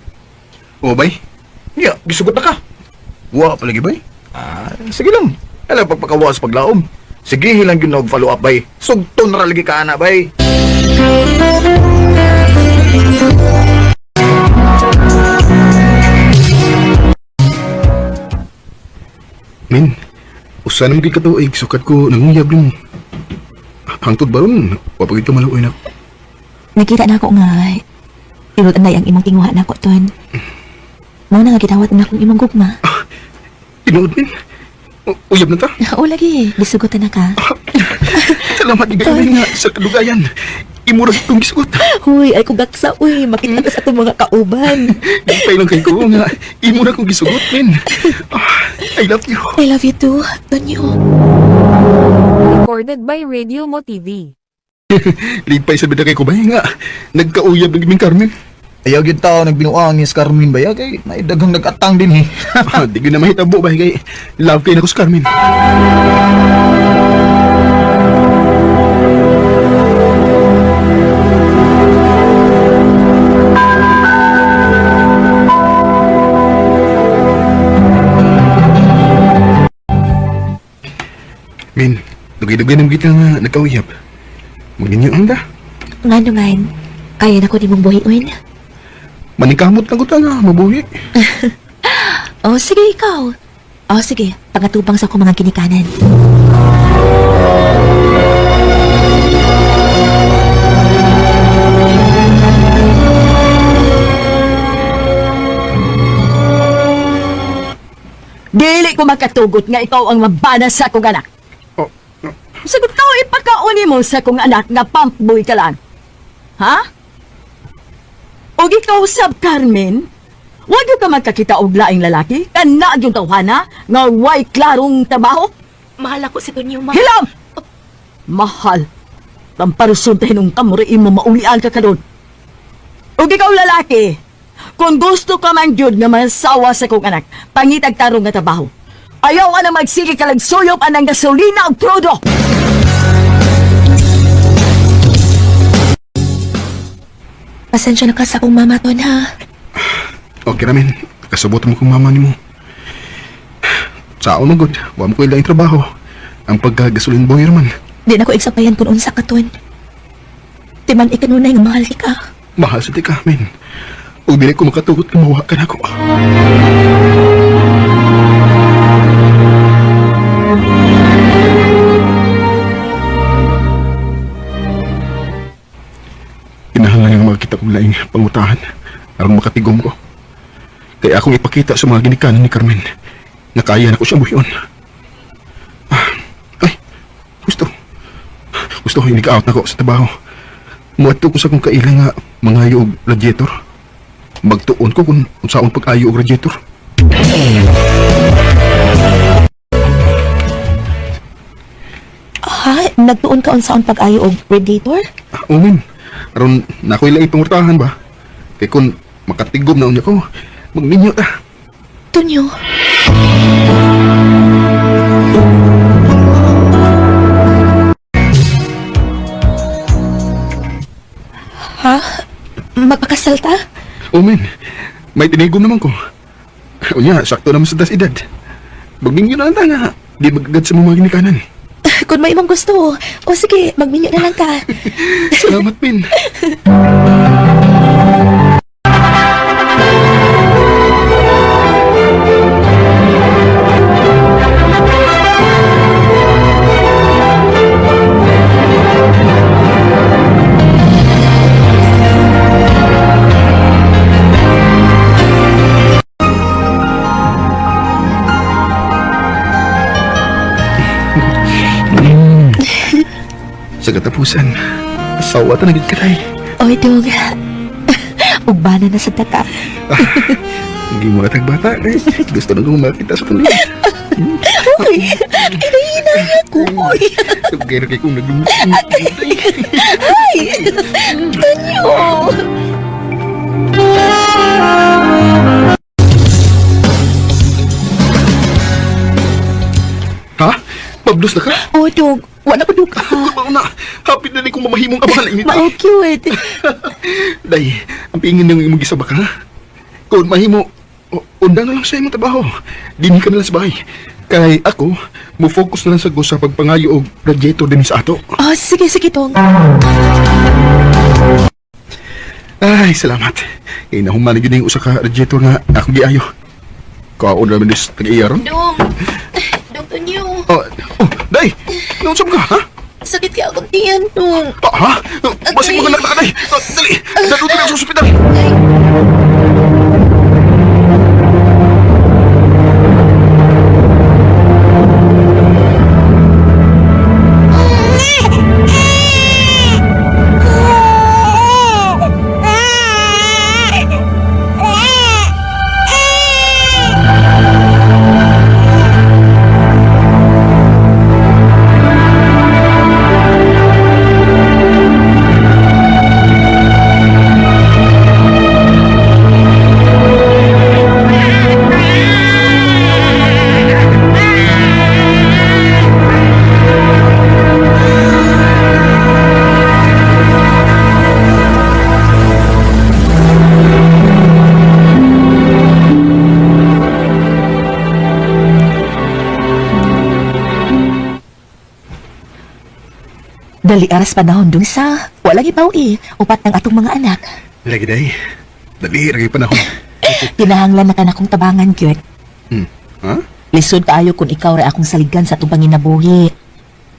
Oo, bay. Niya, gisugot na ka. Wa pa lagi bay. Ah, sige lang. Alam pagpakawa sa paglaom. Sige, hilang yun og follow up bay. Sugton ra lagi ka ana bay. Min, usa naman gid ka tuig sukat ko nanguyab nimo. Hangtod baron, wa pa gid ka maluoy na. Nakita na ako nga, tinuod anay ang imong tinguha na ako, Ton. Mao na nga gidawat na akong imong gugma. Tinuod min. Uyab na ta. Oo lagi, gisugotan na ka. Salamat gid kayo nga sa kadugayan. Imo ra gid kong gisugot. Huy, ay kugaksa, uy, makita ka sa atong mga kauban. Dipay lang kay ko nga imo ra kong gisugot min. Ah, I love you. I love you too, Tonyo. Recorded by Radio Mo TV. Lipay sa bida kay ko bay nga nagkauyab na gid Carmen. Ayaw gyud tao nagbinuang ni Carmen bay kay naidaghang nagatang din eh. Ah, di gyud na mahitabo bay kay love kay nako si Carmen. Min, dugay-dugay na kita nga nagkauyab. Magninyo ang da. Ngano man, kaya na ko nimong buhion. Maningkamot lang ko ta nga, mabuhi. Oh, sige ikaw. Oh, sige, pangatubang sa akong mga ginikanan. Dili ko makatugot nga ikaw ang mabana sa akong anak. Oh, Sagot ka, ipakauni mo sa akong anak nga pumpboy ka lang. Ha? O ikaw sab Carmen, wag ka magkakita og laing lalaki, kana yung tawhana, nga way klarong trabaho. Mahal ako si Tonyo, ma. Hilam! Mahal. Tamparusun tayo nung kamuri mo maulian ka karon. Ug ikaw lalaki, kung gusto ka man gyud nga masawa sa kong anak, pangitag tarong nga trabaho. Ayaw ka na magsige ka lang suyop anang gasolina ug krudo. Pasensya na ka sa akong mama, Ton, ha? Okay ramen, kasabot mo kong mama nimo. Sao man gud, wa mo ko ilaing trabaho. Ang pagkagasolin boy man. Di na ko igsapayan kung unsa ka, Ton. Di man ikanunay nga mahal ka. Mahal sa tika, men. Ug dili ko makatugot kung mawa ka nako. Kinahanglan nga makakita kong laing pangutahan aron makatigom ko. Kaya akong ipakita sa mga ginikanan ni Carmen na kaya na ko siyang buhion. Ah, ay, gusto. Gusto ko inig-out na ko sa trabaho. Muadto ko sa kong kaila nga mangayo og radiator. Magtuon ko kung unsaon pag-ayo og radiator. Ha? Nagtuon ka unsaon pag-ayo og radiator? Ah, umin. Aron na ako'y laing pangurtahan ba? Kay kung makatigom na unya ko, magminyo ta. Tonyo. Ha? Magpakasal ta? Umin, may tinigom naman ko. Unya, sakto naman sa das edad. Magminyo na lang ta nga. Di magagad sa mga ginikanan. Kung may imong gusto. O sige, magminyo na lang ka. Salamat, Min. Sa katapusan, asawa ta na gid ka, day. Oy, dong. Ugbana na sa tata. Hindi mo natag bata, eh. Gusto na kong makita sa tuloy. Uy, kinahinaya ko. Uy, Sugay na kay kong naglumot. ay, Tonyo. Ha? Pablos na ka? Oh, dong. Wala ko duka. Mao na. Happy na ni kong mamahimong amahan ini. Mao cute. Day, ang pingin ng imong gisaba ka, ha? Kung mahimo, undang na lang sa imong trabaho. Dinhi ka na lang sa bahay. Kay ako, mo focus na lang sa ko sa pagpangayo og radiator din sa ato. Oh, sige, sige, dong. Ay, salamat. Kay nahuman na gyud ning usa ka radiator nga akong giayo. Kaon ra man dis tag-iya ron. Dong. Dong, Tonyo. Oh, oh, day. Naunsa ka, ha? Sakit kaya akong tiyan, dong. Ah, ha? Basig mo ka na day. Ah, dali. Daluto na sa ospital. Ay. Dali aras panahon dun sa walang ibaw eh. Upat ng atong mga anak. Lagi day. Dali ra kay panahon. Kinahanglan na ka na akong tabangan, cute. Hmm. Ha? Lisod kaayo kung ikaw ra akong saligan sa atong panginabuhi.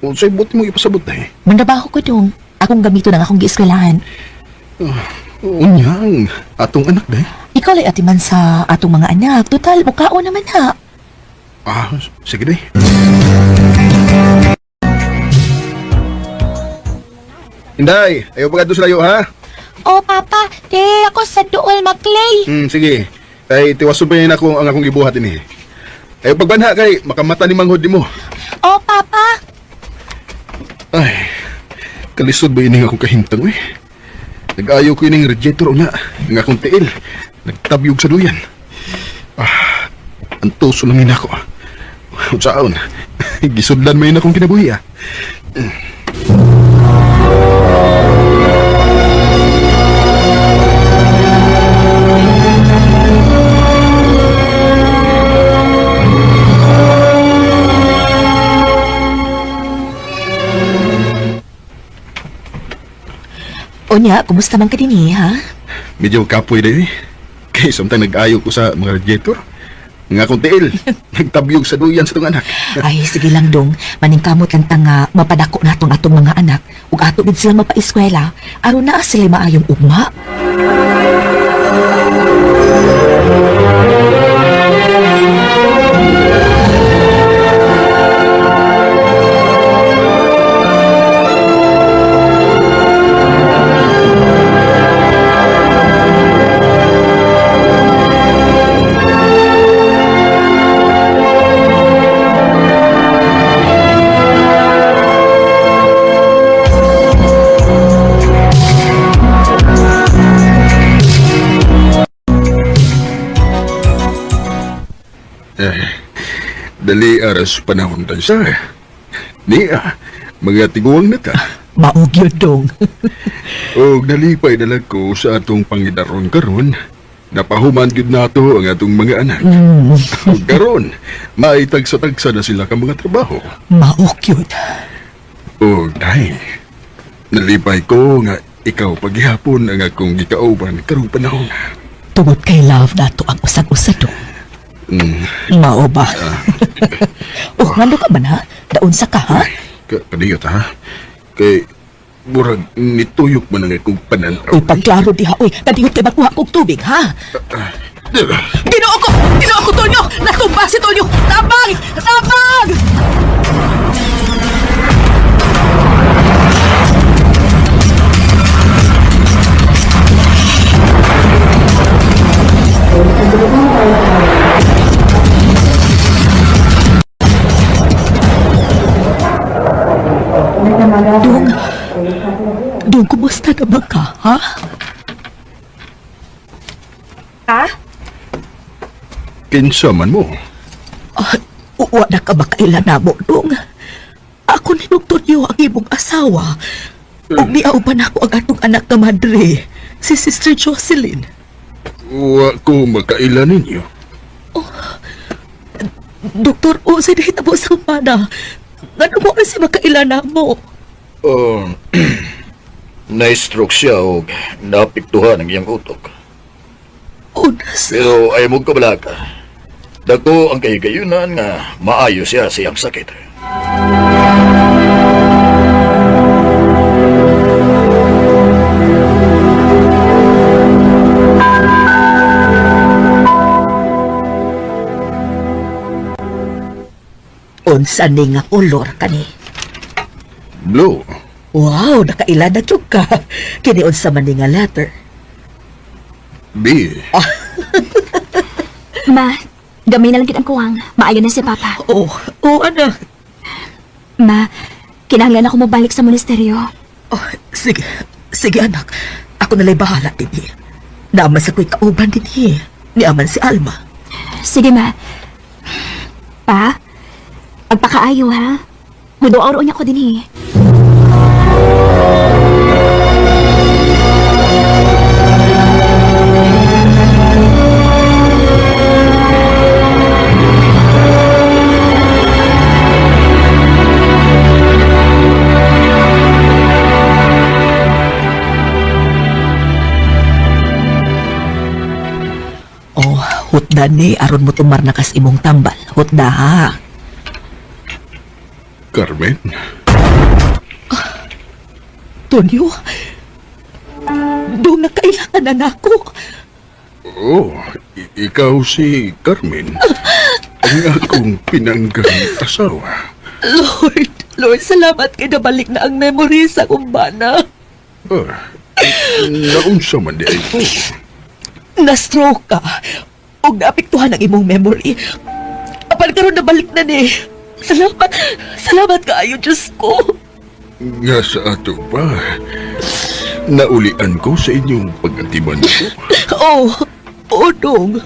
Unsay buti mo ipasabot day? Mandabaho ko dong. Akong gamito ng akong gieskwelahan. Unyang, atong anak day. Ikaw lay atiman sa atong mga anak. Total, mukhaon naman ha. Ah, sige day. Inday, ayaw pagkadto sa layo ha? Oh, Papa. Te, ako sa duol maglay. Sige. Kay tiwason pa yun ako ang akong gibuhat ini. Ayaw pagbanha kay makamata ni manghod nimo. Oh, Papa. Ay, kalisod ba ining akong kahimtang eh? Nag-ayaw ko ining radiator una, ang akong tiil. Nagtabyog sa duyan. Ah, ang tuso lang yun ako. Unsaon, gisudlan mo yun akong kinabuhi ah. Unya, kumusta man ka din eh, ha? Medyo kapoy din eh. Kay samtang nag-ayaw ko sa mga radiator. Ang akong tiil, nagtabyog sa duyan sa itong anak. Ay, sige lang dong. Maningkamot lang ta nga mapadako natong atong mga anak ug ato gid sila mapaeskwela aron naa sila maayong ugma. Eh, dali aras panahon tayo sa. Niya, mga tiguang na ta. Maog yun dong. Og nalipay na lang ko sa atong pangidaron karon. Napahuman gyud nato ang atong mga anak. Og karon, maitagsa-tagsa na sila ka mga trabaho. Maog yun. Og dai, nalipay ko nga ikaw paghihapon ang akong gikauban karong panahon. Tungod kay love nato ang usag-usa dong. Mao ba? Oh, ngano ka ba na? Daon sa ka, ha? Kadiyot ha? Kay murag nituyok man ang akong pananaw. Uy, pagklaro diha, uy. Kadiyot kay makuha kog tubig, ha? Ginoo ko! Ginoo ko, Tonyo! Natumba si Tonyo! Tabang! Tabang! Asa na ba ka, ha? Ha? Kinsa man mo? Ah, wa na ka makailan na mo, dong. Ako ni Dr. Yo ang imong asawa. Ug niauban ako ang atong anak nga madre, si Sister Jocelyn. Wa ko makaila ninyo. Doktor, o sa nahitabo sa mana. Ngano mo kasi makaila na mo? Na-stroke siya og naapektuhan ang iyang utok. Unas. Pero ay mo kabalaka. Dako ang kahigayunan nga maayo siya sa iyang sakit. Unsa ni nga kolor kani? Blue. Wow, nakaila na jud ka. Kini unsa man ni nga letter? B. Ma, gamay na lang gid ang kuwang. Maayo na si Papa. Oh, oh anak. Ma, kinahanglan ako mobalik sa monasteryo. Oh, sige, sige anak. Ako nala'y bahala dinhi. Naaman sa ko'y kauban dinhi. Niaman si Alma. Sige, ma. Pa, pagpakaayo ha. Muduaw niya ko dinhi. Oh, hutda ni aron mo tumar na kas imong tambal. Hutda ha. Carmen. Tonyo, doon na kailangan na nako. Oh, ikaw si Carmen. Ang akong pinanggang asawa. Lord, Lord, salamat kay nabalik na ang memory sa kumbana. Ah, naunsa man di ay ko. Na-stroke ka. Og naapektuhan ang imong memory. Apan karon nabalik na ni. Salamat, salamat kaayo, Diyos ko. Nga sa ato pa, naulian ko sa inyong pag-atiman ko. Oh, oh, dong.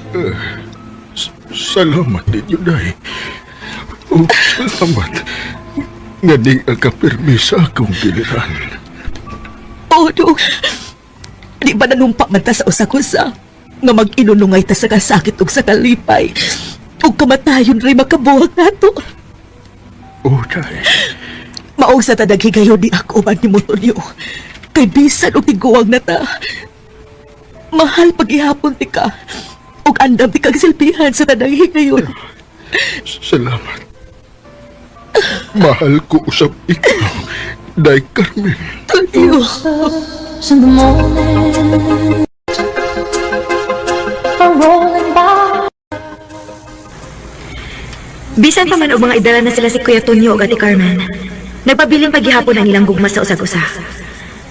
Salamat ninyo, Day. Oh, salamat. Nga ning akapirmi sa akong giliran. Oh, dong. Di ba nanumpa man ta sa usa-kusa? Nga mag-inunungay ta sa kasakit ug sa kalipay. Ug kamatayon rin makabuhag nato. Oh, Day. Maog sa tadag higayon ni ako man ni Motonyo. Kay bisan og tiguang na ta. Mahal pag-ihapon ti ka. Ug andam ti kag silbihan sa tanang higayon. Salamat. Mahal ko usap ikaw, Day Carmen. Tonyo. Bisan pa man og mga idala na sila si Kuya Tonyo ug Ate Carmen. Nagpabiling paghihapon ang ilang gugma sa usag-usa.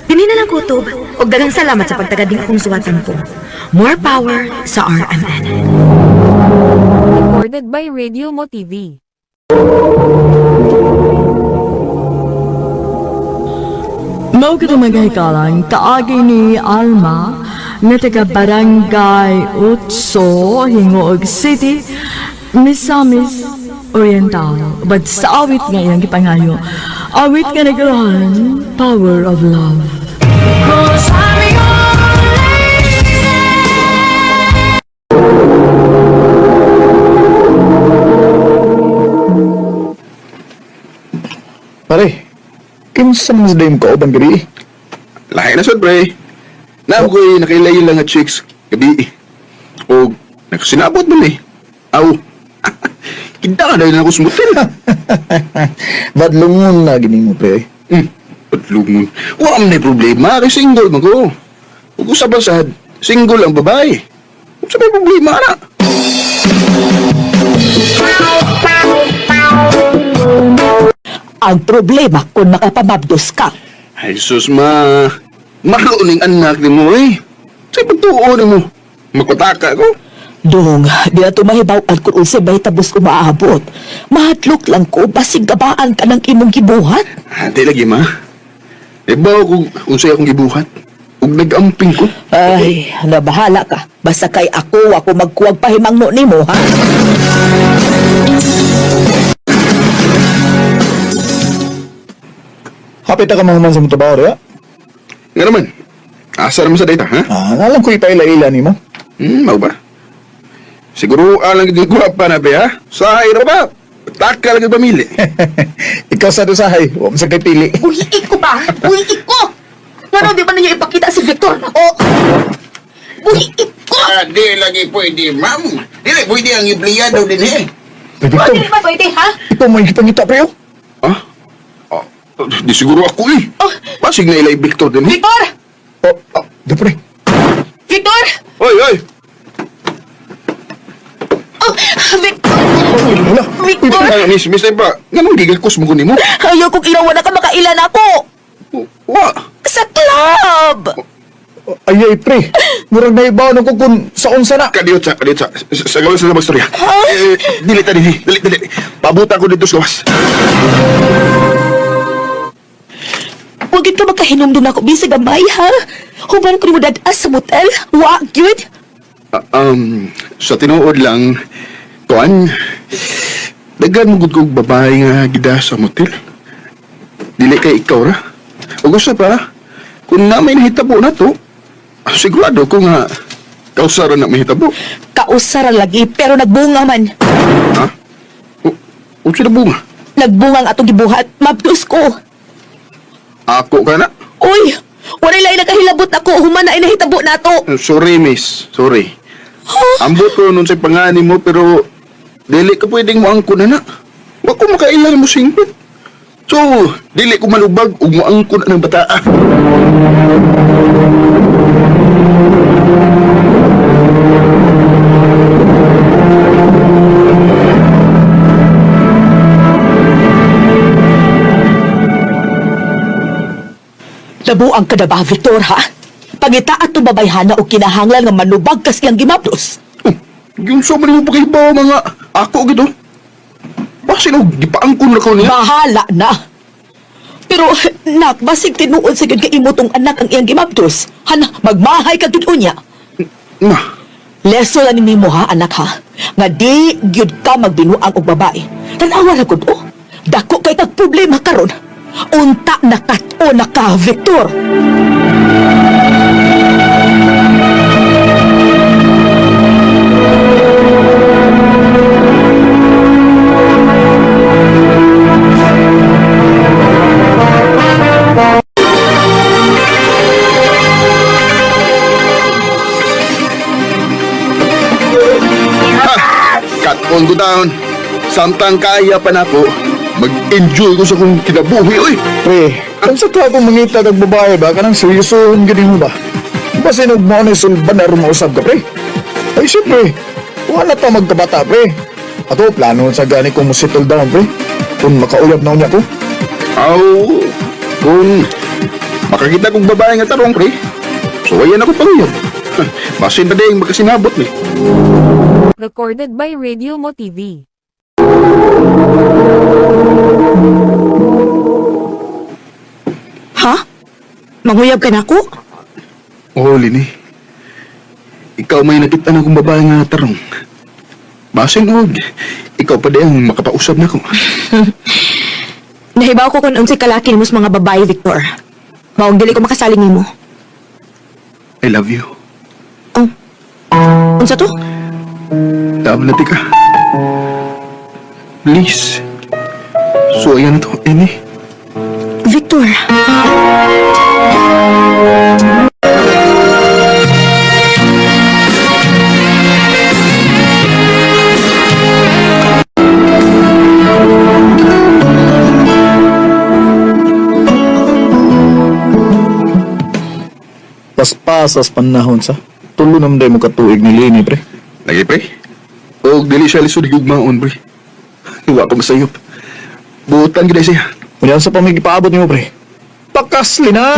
Dini na lang kutob ug daghang salamat sa pagtagad ning akong suwatan ko. More power sa RMN. Recorded by Radio Mo TV. Mao kita mga hikalang kaagi ni Alma nga taga Barangay Utso, Hingoog City, Misamis Oriental. But sa awit nga iyang gipangayo, awit nga naglahan, Power of Love. Pare, kinsa man sa dayong kauban gabi? Lahi na sad, pre. Naam ko'y nakailayo lang nga chicks gabi. O nakasinabot man eh. Aw. Kita ka dahil na ako sumutin. Badlungon na gini mo, pre. Patlungon. Wa man na problema kay single man ko. Ug usab ang sad, single ang babae. Unsa may problema na? Ang problema kung makapamabdos ka. Ay sus ma. Malo ning anak nimo eh. Sa pagtuo nimo. Magpataka ko. Dong, di na tumahibaw at kung unsay bahitabos umaabot. Mahadlok lang ko, basig gabaan ka ng imong gibuhat. Ante lagi ma. Ibaw kung unsay akong gibuhat. Ug nag-amping ko. Ay, nabahala ka. Basta kay ako, ako magkuwag pahimangno nimo, ha? Hapit na ka mga man sa mong trabaho, diba? Nga naman. Asa naman sa data, ha? Ah, alam ko ipaila-ila nimo. Mau ba? Siguro alang gid pa na be, ha? Sahay ra ba? Taka lang pamili. Ikaw sa dusahay, huwag mo sa kay pili. Buhiit ko ba? Buhiit ko! Pero di ba ninyo ipakita si Victor na ko? Buhiit ko! Ah, di lagi pwede, ma'am. Dili pwede ang empleyado din eh. Pre, Victor, Hindi ba pwede, ha? ikaw mo yung ipangita, pre, oh. Ha? Ah, di siguro ako eh. Basig na ilay Victor din eh. Victor! Oh, ah, di pre. Victor! Oy, oy! Oh, Victor! Uy, wala. Victor! Ah, miss, miss pa. Nga nung gigakos mo ko nimo? Ayaw kong ilawan na ka makailan ako! Wa. Sa club! Ay, ay, pre. Murag na ibaw na ko kung sa unsa na. Kadiyot sa, kadiyot sa. Sa gawas sa magstorya. Eh, dili ta dinhi, dili, dili. Pabuta ko dito sa gawas. Huwag ka makahinumdum na ako bisag gamay, ha? Huban ko nimo dad-as sa motel. Wa, gyud. Ah, sa tinuod lang, kuan, daghan mo gud kog babae nga gida sa motel. Dili kay ikaw ra. Ug usa pa, kung na may nahitabo na to, sigurado ko nga kausa ra na mahitabo. Kausara lagi, pero nagbunga man. Ha? Unsa na bunga? Nagbunga ang atong gibuhat. Mabdos ko. Ako ka na? Uy! Walay lain nakahilabot ako. Human na inahitabo na to. Sorry, miss. Sorry. Ambot ko nun sa pangani mo, pero dili ka pwedeng moangko na na. Wa ko makailan mo singpit. So, dili ko malubag ug moangko na ng bataa. Labuang ka na ba, Victor, ha? Pangita at tubabayhana o kinahanglan nga manubag kas iyang gimabdos. Oh, yung sobra mo pakibaw mga ako gito. Basin og gipaangkon na ko niya. Bahala na. Pero, nak, basig tinuod sa gyud kay imo tong anak ang iyang gimabdos. Hana, magmahay ka gyud unya. Ma, Leso lang nimo ha, anak ha. Nga di gyud ka magbinuang og babae. Tan-awa ra gud oh. Dako kay kag problema karon. Unta na kat-o na ka, Victor. Ha! Cut on ko down. Samtang kaya pa nako, mag-enjoy ko sa kong kinabuhi, oy. Pre, kung sa to akong mangita kag babae ba, kanang seryosohon gini mo ba? Basin og mao ni sulban na mausab ka, pre. Ay, siyempre, wala pa magkabata, pre. Ato, plano sa gani kong mo settle down, pre. Kung makauyab na unya ko. Aw, kung makakita kong babae nga tarong, pre, so ayan ako panguyab. Basin pa din magkasinabot ni. Recorded by Radio Mo TV. Ha? Manguyab ka nako? Oh, Lini. Ikaw may nakita na kong babae nga tarong. Basin og, ikaw pa din ang makapausap na ko. Nahibaw ko kung unsay kalaki nimo sa mga babae, Victor. Maong dili ko makasaling nimo. I love you. Oh. Unsa to? Love na tika. Please. So, ayan na to, Amy. Victor. Paspasas panahon sa. Tulo naman day mo katuig ni Lini, pre. Lagi, pre. Og dili siya lisod gugmaon, pre. Wa ko masayop. Butan gid siya. Unya sa pamig ipaabot nimo, pre. Pakasli na!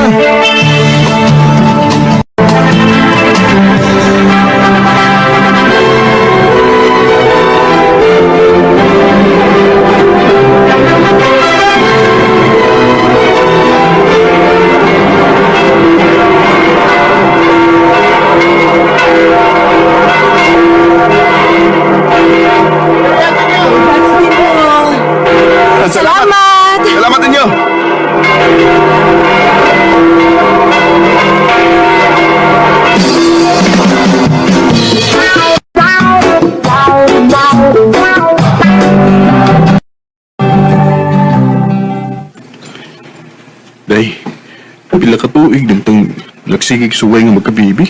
tuig din tang nagsigig suway nga magkabibi.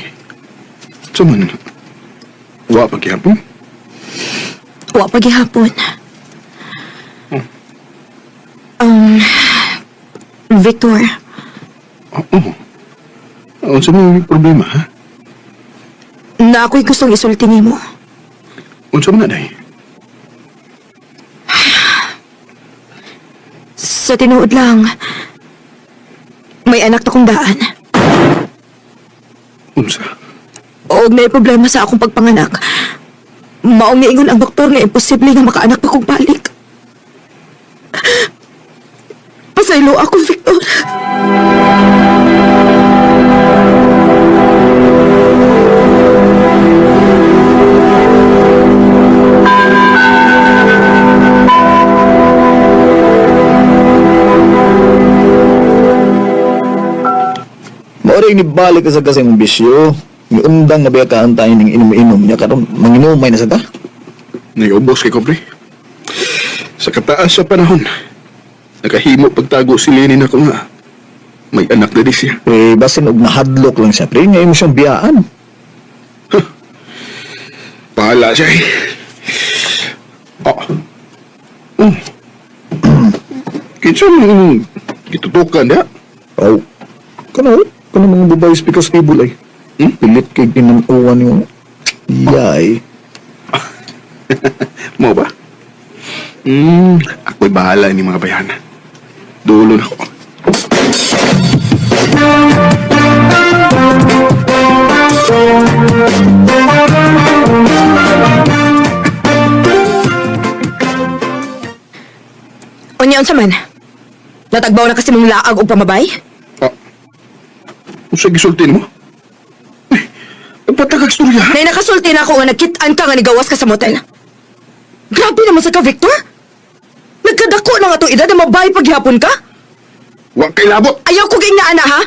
Sa man, wa pa gyapon. Wa pa gihapon. Victor, Oo. Unsa may problema, ha? na ako'y gustong isulti nimo. Unsa man na, day? Sa tinuod lang, may anak na kong daan. Unsa? Og may problema sa akong pagpanganak. Maong niingon ang doktor nga imposible nga makaanak pa kong balik. Pasaylo ako, Victor. Maoray ni balik ka sa kasing bisyo. Niundang na biyakaan tayo ng inom-inom niya karon manginumay na sa ta. Naiubos kay Kobre. Sa kataas sa panahon, nakahimo pagtago si Lenin ako nga. May anak na di siya. Eh, basin og nahadlok lang siya, pre. Ngayon mo siyang biyaan. Pahala siya eh. Oh. Oh. Kinsa man gitutukan niya? Oh. Kano, kano mga babae speakers table ay. Hmm? Pilit kay ginanuan yung... Yay. Mo ba? Ako'y bahala ni mga bayana. Dulo na ko. Unya unsa man? Natagbaw na kasi mong laag og pamabay? Ah. Unsa gisulti nimo? Eh, nagpatagag istorya. Nay nakasulti na ako nga nagkit-an ka nga nigawas ka sa motel. Grabe naman sa ka, Victor. Nagkadako na nga itong edad na mabay paghapon ka. Wa kay labot. Ayaw ko ging naana, ha?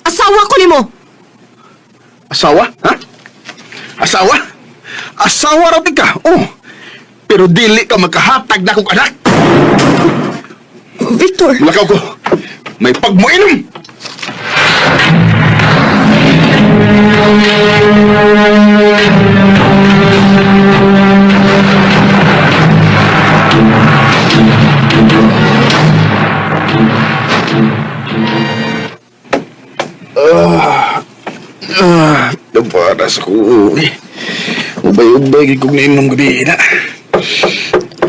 Asawa ko nimo. Asawa? Ha? Asawa? Asawa raw ti ka. Oh. Pero dili ka makahatag na kong anak. Victor, Mulakaw ko. May pagmuinom. Ah, ah, ko. Eh. Ubay-ubay kong nainom gabi na.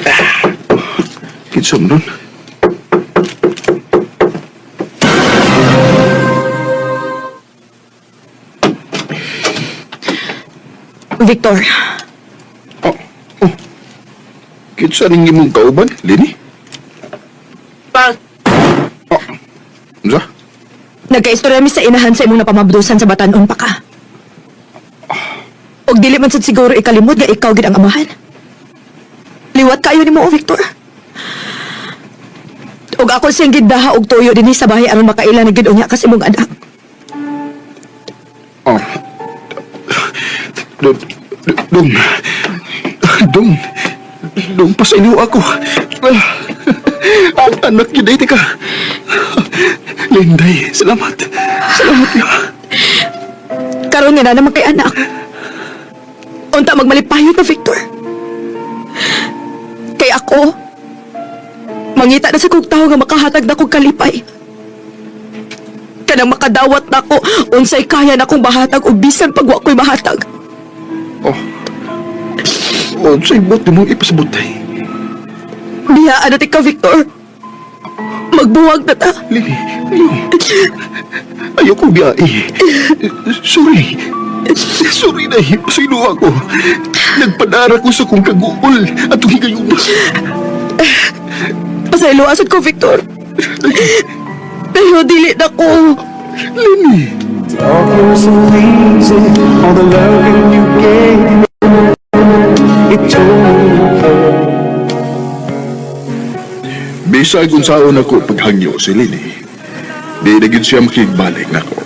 Ah, kinsa man nun? Victor, Oh, oh. Kinsa ning imong kauban, Lini? Pa- Oh. Unsa? nagkaistorya mi sa inahan sa imong napamabdusan sa batanon pa ka. Og dili man sad siguro ikalimot nga ikaw gid ang amahan. Liwat kayo nimo, oh, Victor. Og ako siyang giddaha og tuyo dinhi sa bahay aron makaila na gid unya kas imong anak. Oh. Dong. Dong. Dong. Dong, pasayo ako. Ang anak yun ay ka. Linday, salamat. Salamat niyo. Karon nga na naman kay anak. Unta magmalipayot na Victor. Kay ako, mangita na sa kong tao nga makahatag na kong kalipay. Kanang makadawat na ko, unsay kaya na kong mahatag o bisan pag wa ko'y mahatag. Oh. Oh, sa'y bot mong ipasabot ay. Biyaan na ka, Victor. Magbuwag na ta. Lili, ayaw. Ayoko biyahe. Sorry. Sorry na, sino ako. Nagpadara ko sa kong kaguol at higayon. Pasaylo asad ko, Victor. Pero dili na ko. Lini. Bisag unsaon ako paghangyo si Lini. Di na gyud siya makigbalik nako.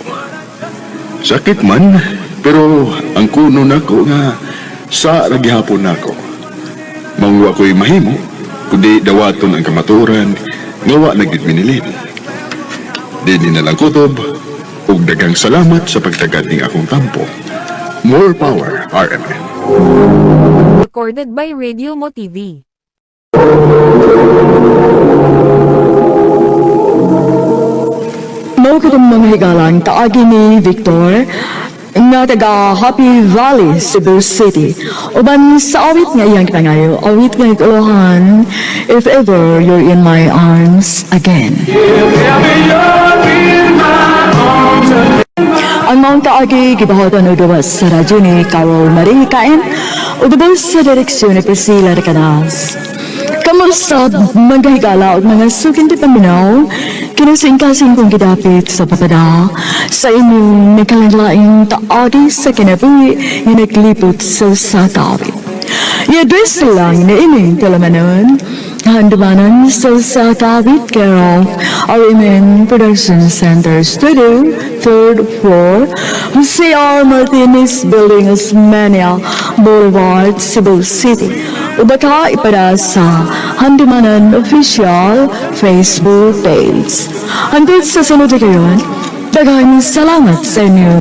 Sakit man, pero ang kuno nako nga sa ra gihapon nako. Mangwa ko'y mahimo, kundi dawaton ang kamaturan, nga wa na gyud mi ni Lini. Dili na lang kutob, Ug daghang salamat sa pagtagad ning akong tampo. More power, RMN. Recorded by Radio Mo TV. Mao katong mga higalang kaagi ni Victor nga taga Happy Valley, Cebu City. Uban sa awit nga iyang gipangayo, awit nga ikulohan, "If Ever You're in My Arms Again." Ang maong kaagi gibuhatan og gawas sa radyo ni Carol Marie Caen ug sa direksyon ni Priscilla Recanas. Kamusta, mga higala ug mga suking paminaw, kinasingkasing kong gidapit sa papada sa inyong nagkalain taagi sa kinabuhi nga naglipot sa usa ka awit. I-address lang na ining palamanon, Handumanan sa usa ka awit, care of RMN Production Center Studio, third floor, Jose R. Martinez Building, Osmeña Boulevard, Cebu City. O baka ipada sa Handumanan Official Facebook page. Hanggang sa sunod kayon, daghang salamat sa inyo.